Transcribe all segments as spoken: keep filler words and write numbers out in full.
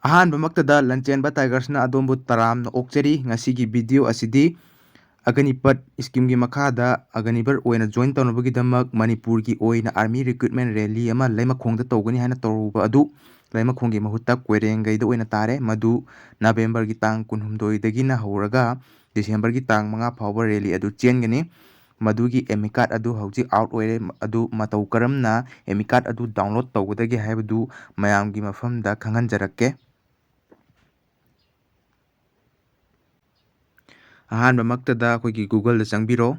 ꯑꯍꯥꯟꯕꯃꯛꯇꯗ ꯂꯟꯆꯦꯟꯕ ꯇꯥꯏꯒꯔꯁꯅ ꯑꯗꯣꯝꯕꯨ ꯇꯔꯥꯝꯅ ꯑꯣꯛꯆꯔꯤ꯫ ꯉꯁꯤꯒꯤ ꯚꯤꯗꯤꯑꯣ ꯑꯁꯤꯗꯤ ꯑꯒꯅꯤꯄꯠ ꯁ꯭ꯀꯤꯝꯒꯤ ꯃꯈꯥꯗ ꯑꯒꯅꯤꯄꯠ ꯑꯣꯏꯅ ꯖꯣꯏꯟ ꯇꯧꯅꯕꯒꯤꯗꯃꯛ ꯃꯅꯤꯄꯨꯔꯒꯤ ꯑꯣꯏꯅ ꯑꯥꯔꯃꯤ ꯔꯤꯀ꯭ꯔꯨꯠꯃꯦꯟ ꯔꯦꯂꯤ ꯑꯃ ꯂꯩꯃꯈꯣꯡꯗ ꯇꯧꯒꯅꯤ ꯍꯥꯏꯅ ꯇꯧꯔꯨꯕ ꯑꯗꯨ ꯂꯩꯃꯈꯣꯡꯒꯤ ꯃꯍꯨꯠꯇ ꯀꯣꯏꯔꯦꯡꯒꯩꯗ ꯑꯣꯏꯅ ꯇꯥꯔꯦ꯫ ꯃꯗꯨ ꯅꯕꯦꯝꯕꯔꯒꯤ ꯇꯥꯡ ꯀꯨꯟꯍꯨꯝꯗꯣꯏꯗꯒꯤꯅ ꯍꯧꯔꯒ ꯗꯤꯁꯦꯝꯕꯔꯒꯤ ꯇꯥꯡ ꯃꯉꯥ ꯐꯥꯎꯕ ꯔꯦꯂꯤ ꯑꯗꯨ ꯆꯦꯟꯒꯅꯤ꯫ ꯃꯗꯨꯒꯤ ꯑꯦꯗꯃꯤꯠ ꯀꯥꯔꯗ ꯑꯗꯨ ꯍꯧꯖꯤꯛ ꯑꯥꯎꯠ ꯑꯣꯏꯔꯦ꯫ ꯑꯗꯨ ꯃꯇꯧ ꯀꯔꯝꯅ ꯑꯦꯗꯃꯤꯠ ꯀꯥꯔꯗ ꯑꯗꯨ ꯗꯥꯎꯟꯂꯣꯗ ꯇꯧꯒꯗꯒꯦ ꯍꯥꯏꯕꯗꯨ ꯃꯌꯥꯝꯒꯤ ꯃꯐꯝꯗ ꯈꯪꯍꯟꯖꯔꯛꯀꯦ꯫ ꯑꯍꯥꯟꯕꯃꯛꯇꯗ ꯑꯩꯈꯣꯏꯒꯤ Google-ꯗ ꯆꯪꯕꯤꯔꯣ꯫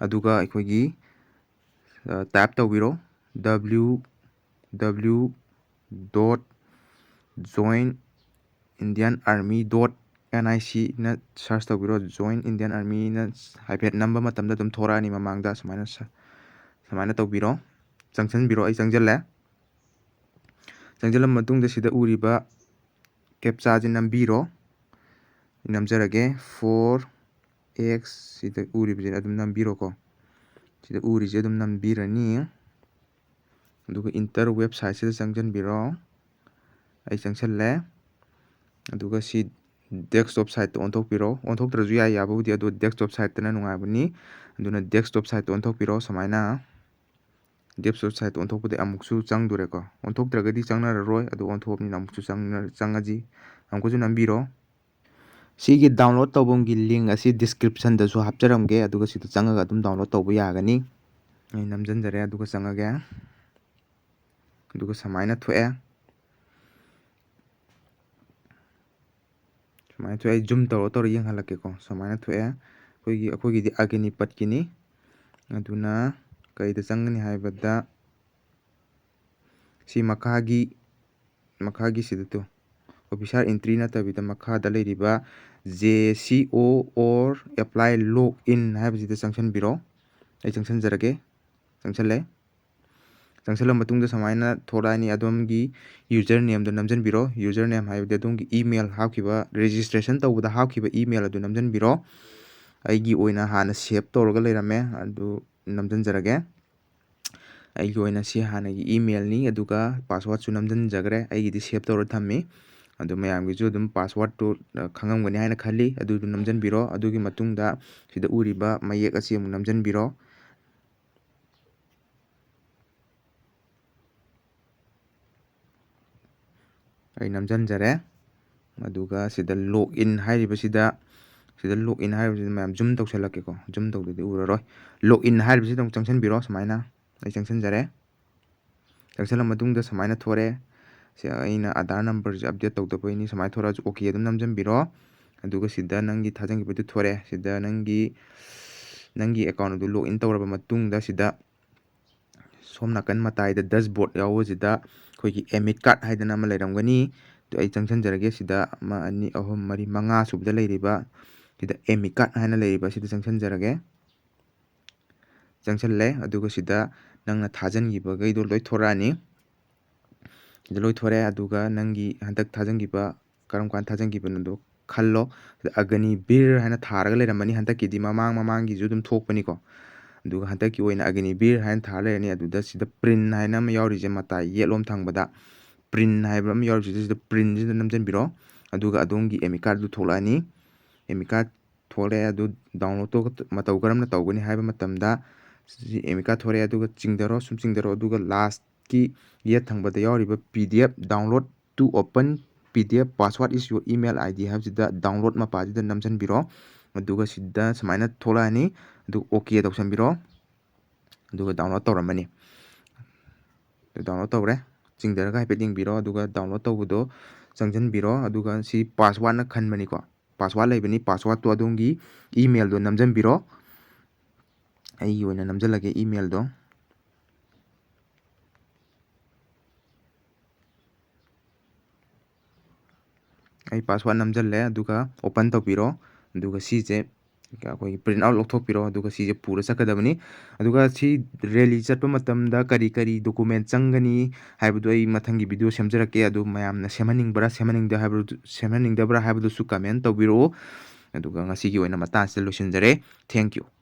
ꯑꯗꯨꯒ ꯑꯩꯈꯣꯏꯒꯤ, ꯑ, ꯇꯥꯏꯞ ꯇꯧꯕꯤꯔꯣ, W W W dot join Indian Army dot N I C ꯅ ꯁꯔꯁ ꯇꯧꯕꯤꯔꯣ꯫ Join Indian Army ꯅ ꯍꯥꯏꯐꯦꯠ ꯅꯝꯕ ꯃꯇꯝꯗ ꯑꯗꯨꯝ ꯊꯣꯔꯛꯑꯅꯤ ꯃꯃꯥꯡꯗ꯫ ꯁꯨꯃꯥꯏꯅ ꯁ-, ꯁꯨꯃꯥꯏꯅ ꯇꯧꯕꯤꯔꯣ꯫ ꯆꯪꯁꯤꯟꯕꯤꯔꯣ꯫ ꯑꯩ ꯆꯪꯁꯤꯜꯂꯦ꯫ ꯆꯪꯁꯤꯜꯂ ꯃꯇꯨꯡꯗ ꯁꯤꯗ ꯎꯔꯤꯕ ꯀꯦꯞꯆꯥꯁꯦ ꯅꯝꯕꯤꯔꯣ꯫ ꯑꯩ ꯅꯝꯖꯔꯒꯦ꯫ Four X ꯁꯤꯗ ꯎꯔꯤꯕꯁꯦ ꯑꯗꯨꯝ ꯅꯝꯕꯤꯔꯣꯀꯣ꯫ ꯁꯤꯗ ꯎꯔꯤꯁꯦ ꯑꯗꯨꯝ ꯅꯝꯕꯤꯔꯅꯤ꯫ ꯑꯗꯨꯒ ꯏꯟꯇꯔ ꯋꯦꯕꯁꯥꯏꯠꯁꯤꯗ ꯆꯪꯁꯤꯟꯕꯤꯔꯣ꯫ ꯑꯩ ꯆꯪꯁꯤꯜꯂꯦ꯫ ꯑꯗꯨꯒ ꯁꯤ ꯗꯦꯁꯛꯇꯣꯞ ꯁꯥꯏꯠꯇ ꯑꯣꯟꯊꯣꯛꯄꯤꯔꯣ꯫ ꯑꯣꯟꯊꯣꯛꯇ꯭ꯔꯁꯨ ꯌꯥꯏ, ꯌꯥꯕꯕꯨꯗꯤ, ꯑꯗꯣ ꯗꯦꯁꯛꯇꯣꯞ ꯁꯥꯏꯠꯇꯅ ꯅꯨꯡꯉꯥꯏꯕꯅꯤ꯫ ꯑꯗꯨꯅ ꯗꯦꯁꯛꯇꯣꯞ ꯁꯥꯏꯠꯇ ꯑꯣꯟꯊꯣꯛꯄꯤꯔꯣ꯫ ꯁꯨꯃꯥꯏꯅ ꯗꯦꯁꯛꯇꯣꯞ ꯁꯥꯏꯠꯇ ꯑꯣꯟꯊꯣꯛꯄꯗꯤ ꯑꯃꯨꯛꯁꯨ ꯆꯪꯗꯣꯔꯦꯀꯣ꯫ ꯑꯣꯟꯊꯣꯛꯇ꯭ꯔꯒꯗꯤ ꯆꯪꯅꯔꯔꯣꯏ, ꯑꯗꯨ ꯑꯣꯟꯊꯣꯛꯑꯕꯅꯤꯅ ꯑꯃꯨꯛꯁꯨ ꯆꯪꯅ-, ꯆꯪꯉꯁꯤ꯫ ꯑꯃꯨꯛꯀꯁꯨ ꯅꯝꯕꯤꯔꯣ꯫ ꯁꯤꯒꯤ ꯗꯥꯎꯟꯂꯣꯗ ꯇꯧꯐꯝꯒꯤ ꯂꯤꯡ ꯑꯁꯤ ꯗꯤꯁꯀ꯭ꯔꯤꯞꯁꯟꯗꯁꯨ ꯍꯥꯞꯆꯔꯝꯒꯦ, ꯑꯗꯨꯒ ꯁꯤꯗ ꯆꯪꯉꯒ ꯑꯗꯨꯝ ꯗꯥꯎꯟꯂꯣꯗ ꯇꯧꯕ ꯌꯥꯒꯅꯤ꯫ ꯑꯩ ꯅꯝꯖꯟꯖꯔꯦ, ꯑꯗꯨꯒ ꯆꯪꯉꯒꯦ꯫ ꯑꯗꯨꯒ ꯁꯨꯃꯥꯏꯅ ꯊꯣꯛꯑꯦ꯫ ꯁꯨꯃꯥꯏꯅ ꯊꯣꯛꯑꯦ꯫ ꯑꯩ ꯖꯨꯝ ꯇꯧꯔ ꯇꯧꯔ ꯌꯦꯡꯍꯜꯂꯛꯀꯦꯀꯣ꯫ ꯁꯨꯃꯥꯏꯅ ꯊꯣꯛꯑꯦ꯫ ꯑꯩꯈꯣꯏꯒꯤ, ꯑꯩꯈꯣꯏꯒꯤꯗꯤ ꯑꯒꯅꯤꯄꯠꯀꯤꯅꯤ꯫ ꯑꯗꯨꯅ ꯀꯩꯗ ꯆꯪꯒꯅꯤ ꯍꯥꯏꯕꯗ, ꯁꯤ ꯃꯈꯥꯒꯤ, ꯃꯈꯥꯒꯤ ꯁꯤꯗ ꯇꯨ, ꯑꯣꯐꯤꯁꯥꯔ ꯑꯦꯟꯇ꯭ꯔꯤ ꯅꯠꯇꯕꯤꯗ ꯃꯈꯥꯗ ꯂꯩꯔꯤꯕ J C O or apply log in ꯍꯥꯏꯕꯁꯤꯗ ꯆꯪꯁꯟꯕꯤꯔꯣ꯫ ꯑꯩ ꯆꯪꯁꯟꯖꯔꯒꯦ꯫ ꯆꯪꯁꯜꯂꯦ꯫ ꯆꯪꯁꯜꯂ ꯃꯇꯨꯡꯗ ꯁꯨꯃꯥꯏꯅ ꯊꯣꯛꯂꯛꯑꯅꯤ꯫ ꯑꯗꯣꯝꯒꯤ ꯌꯨꯖꯔ ꯅꯦꯝꯗꯣ ꯅꯝꯖꯟꯕꯤꯔꯣ꯫ ꯌꯨꯖꯔ ꯅꯦꯝ ꯍꯥꯏꯕꯗꯤ ꯑꯗꯣꯝꯒꯤ ꯏꯃꯦꯜ ꯍꯥꯞꯈꯤꯕ, ꯔꯦꯖꯤꯁꯇ꯭ꯔꯦꯁꯟ ꯇꯧꯕꯗ ꯍꯥꯞꯈꯤꯕ ꯏꯃꯦꯜ ꯑꯗꯨ ꯅꯝꯖꯟꯕꯤꯔꯣ꯫ ꯑꯩꯒꯤ ꯑꯣꯏꯅ ꯍꯥꯟꯅ ꯁꯦꯞ ꯇꯧꯔꯒ ꯂꯩꯔꯝꯃꯦ, ꯑꯗꯨ ꯅꯝꯖꯟꯖꯔꯒꯦ꯫ ꯑꯩꯒꯤ ꯑꯣꯏꯅ ꯁꯤ ꯍꯥꯟꯅꯒꯤ emailꯅꯤ, ꯑꯗꯨꯒ passwordꯁꯨ ꯅꯝꯁꯤꯟꯖꯈ꯭ꯔꯦ꯫ ꯑꯩꯒꯤꯗꯤ save ꯇꯧꯔ ꯊꯝꯃꯤ꯫ ꯑꯗꯨ ꯃꯌꯥꯝꯒꯤꯁꯨ ꯑꯗꯨꯝ passwordꯇꯨ, ꯑ, ꯈꯪꯉꯝꯒꯅꯤ ꯍꯥꯏꯅ ꯈꯜꯂꯤ꯫ ꯑꯗꯨꯗꯨ ꯅꯝꯁꯤꯟꯕꯤꯔꯣ꯫ ꯑꯗꯨꯒꯤ ꯃꯇꯨꯡꯗ ꯁꯤꯗ ꯎꯔꯤꯕ ꯃꯌꯦꯛ ꯑꯁꯤ ꯑꯃꯨꯛ ꯅꯝꯁꯤꯟꯕꯤꯔꯣ꯫ ꯑꯩ ꯅꯝꯁꯤꯟꯖꯔꯦ꯫ ꯑꯗꯨꯒ ꯁꯤꯗ log in ꯍꯥꯏꯔꯤꯕꯁꯤꯗ, ꯁꯤꯗ log in ꯍꯥꯏꯔꯤꯕꯁꯤꯗ ꯃꯌꯥꯝ zoom ꯇꯧꯁꯜꯂꯛꯀꯦꯀꯣ꯫ Zoom ꯇꯧꯗꯗꯤ ꯎꯔꯔꯣꯏ꯫ Log in ꯍꯥꯏꯔꯤꯕꯁꯤꯗ ꯑꯃꯨꯛ ꯆꯪꯁꯤꯟꯕꯤꯔꯣ꯫ ꯁꯨꯃꯥꯏꯅ ꯑꯩ ꯆꯪꯁꯤꯟꯖꯔꯦ꯫ ꯆꯪꯁꯤꯜꯂ ꯃꯇꯨꯡꯗ ꯁꯨꯃꯥꯏꯅ ꯊꯣꯔꯛꯑꯦ꯫ ꯁꯤ ꯑꯩꯅ Aadhaar numberꯁꯦ update ꯇꯧꯗꯕꯩꯅꯤ꯫ ꯁꯨꯃꯥꯏꯅ ꯊꯣꯔꯛꯑꯁꯨ OK ꯑꯗꯨꯝ ꯅꯝꯁꯤꯟꯕꯤꯔꯣ꯫ ꯑꯗꯨꯒ ꯁꯤꯗ ꯅꯪꯒꯤ ꯊꯥꯖꯤꯟꯈꯤꯕꯗꯨ ꯊꯣꯔꯛꯑꯦ꯫ ꯁꯤꯗ ꯅꯪꯒꯤ, ꯅꯪꯒꯤ account ꯑꯗꯨ log in ꯇꯧꯔꯕ ꯃꯇꯨꯡꯗ ꯁꯤꯗ ꯁꯣꯝ ꯅꯥꯀꯟ ꯃꯇꯥꯏꯗ dashboard ꯌꯥꯎꯕꯁꯤꯗ ꯑꯩꯈꯣꯏꯒꯤ AMIT card ꯍꯥꯏꯗꯅ ꯑꯃ ꯂꯩꯔꯝꯒꯅꯤ꯫ ꯑꯗꯨ ꯑꯩ ꯆꯪꯁꯤꯟꯖꯔꯒꯦ꯫ ꯁꯤꯗ ꯑꯃ, ꯑꯅꯤ, ꯑꯍꯨꯝ, ꯃꯔꯤ, ꯃꯉꯥ ꯁꯨꯕꯗ ꯂꯩꯔꯤꯕ ꯁꯤꯗ AMIT card ꯍꯥꯏꯅ ꯂꯩꯔꯤꯕ ꯁꯤꯗ ꯆꯪꯁꯤꯟꯖꯔꯒꯦ꯫ ꯆꯪꯁꯤꯜꯂꯦ꯫ ꯑꯗꯨꯒ ꯁꯤꯗ ꯅꯪꯅ ꯊꯥꯖꯤꯟꯈꯤꯕꯈꯩꯗꯣ ꯂꯣꯏ ꯊꯣꯔꯛꯑꯅꯤ꯫ ꯁꯤꯗ ꯂꯣꯏ ꯊꯣꯔꯛꯑꯦ꯫ ꯑꯗꯨꯒ ꯅꯪꯒꯤ ꯍꯟꯗꯛ ꯊꯥꯖꯤꯟꯈꯤꯕ ꯀꯔꯝ ꯀꯥꯟꯗ ꯊꯥꯖꯤꯟꯈꯤꯕꯅꯣꯗꯣ ꯈꯜꯂꯣ꯫ ꯁꯤꯗ ꯑꯒꯅꯤꯕꯤꯔ ꯍꯥꯏꯅ ꯊꯥꯔꯒ ꯂꯩꯔꯝꯃꯅꯤ꯫ ꯍꯟꯗꯛꯀꯤꯗꯤ ꯃꯃꯥꯡ ꯃꯃꯥꯡꯒꯤꯁꯨ ꯑꯗꯨꯝ ꯊꯣꯛꯄꯅꯤꯀꯣ꯫ ꯑꯗꯨꯒ ꯍꯟꯗꯛꯀꯤ ꯑꯣꯏꯅ ꯑꯒꯅꯤꯕꯤꯔ ꯍꯥꯏꯅ ꯊꯥꯔ ꯂꯩꯔꯅꯤ꯫ ꯑꯗꯨꯗ ꯁꯤꯗ print ꯍꯥꯏꯅ ꯑꯃ ꯌꯥꯎꯔꯤꯁꯦ, ꯃꯇꯥꯏ ꯌꯦꯠꯂꯣꯝ ꯊꯪꯕꯗ print ꯍꯥꯏꯕ ꯑꯃ ꯌꯥꯎꯔꯤꯁꯦ, ꯁꯤꯗ printꯁꯤꯗ ꯅꯝꯁꯤꯟꯕꯤꯔꯣ꯫ ꯑꯗꯨꯒ ꯑꯗꯣꯝꯒꯤ AMIT cardꯗꯨ ꯊꯣꯛꯂꯛꯑꯅꯤ꯫ AMIT card ꯊꯣꯛꯂꯛꯑꯦ꯫ ꯑꯗꯨ downloadꯇꯣ ꯃꯇꯧ ꯀꯔꯝꯅ ꯇꯧꯒꯅꯤ ꯍꯥꯏꯕ ꯃꯇꯝꯗ, ꯁꯤ AMIT card ꯊꯣꯛꯂꯛꯑꯦ꯫ ꯑꯗꯨꯒ ꯆꯤꯡꯊꯔꯣ, ꯁꯨꯝ ꯆꯤꯡꯊꯔꯣ꯫ ꯑꯗꯨꯒ lastꯀꯤ ꯌꯦꯠ ꯊꯪꯕꯗ ꯌꯥꯎꯔꯤꯕ PDF download to open PDF password is your email ID ꯍꯥꯏꯕꯁꯤꯗ download ꯃꯄꯥꯁꯤꯗ ꯅꯝꯁꯤꯟꯕꯤꯔꯣ꯫ ꯑꯗꯨꯒ ꯁꯤꯗ ꯁꯨꯃꯥꯏꯅ ꯊꯣꯛꯂꯛꯑꯅꯤ꯫ ꯑꯗꯨ OK ꯇꯧꯁꯟꯕꯤꯔꯣ꯫ ꯑꯗꯨꯒ download ꯇꯧꯔꯝꯃꯅꯤ꯫ Download ꯇꯧꯔꯦ꯫ ꯆꯤꯡꯊꯔꯒ ꯍꯥꯏꯐꯦꯠ ꯌꯦꯡꯕꯤꯔꯣ꯫ ꯑꯗꯨꯒ download ꯇꯧꯕꯗꯣ ꯆꯪꯁꯤꯟꯕꯤꯔꯣ꯫ ꯑꯗꯨꯒ ꯁꯤ passwordꯅ ꯈꯟꯕꯅꯤꯀꯣ꯫ Password ꯂꯩꯕꯅꯤ꯫ Passwordꯇꯣ ꯑꯗꯣꯝꯒꯤ emailꯗꯣ ꯅꯝꯁꯤꯟꯕꯤꯔꯣ꯫ ꯑꯩꯒꯤ ꯑꯣꯏꯅ ꯅꯝꯁꯤꯜꯂꯒꯦ emailꯗꯣ꯫ ꯑꯩ password ꯅꯝꯁꯤꯜꯂꯦ꯫ ꯑꯗꯨꯒ open ꯇꯧꯕꯤꯔꯣ꯫ ꯑꯗꯨꯒ ꯁꯤꯁꯦ ꯑꯩꯈꯣꯏꯒꯤ print out ꯂꯧꯊꯣꯛꯄꯤꯔꯣ꯫ ꯑꯗꯨꯒ ꯁꯤꯁꯦ ꯄꯨꯔ ꯆꯠꯀꯗꯕꯅꯤ꯫ ꯑꯗꯨꯒ ꯁꯤ rally ꯆꯠꯄ ꯃꯇꯝꯗ ꯀꯔꯤ ꯀꯔꯤ document ꯆꯪꯒꯅꯤ ꯍꯥꯏꯕꯗꯨ ꯑꯩ ꯃꯊꯪꯒꯤ video ꯁꯦꯝꯖꯔꯛꯀꯦ꯫ ꯑꯗꯨ ꯃꯌꯥꯝꯅ ꯁꯦꯝꯍꯟꯅꯤꯡꯕ꯭ꯔꯥ, ꯁꯦꯝꯍꯟꯅꯤꯡꯗꯦ ꯍꯥꯏꯕꯗꯨ, ꯁꯦꯝꯍꯟꯅꯤꯡꯗꯕ꯭ꯔꯥ ꯍꯥꯏꯕꯗꯨꯁꯨ comment ꯇꯧꯕꯤꯔꯛꯎ꯫ ꯑꯗꯨꯒ ꯉꯁꯤꯒꯤ ꯑꯣꯏꯅ ꯃꯇꯥꯡꯁꯤꯗ ꯂꯣꯏꯁꯤꯟꯖꯔꯦ꯫ Thank you꯫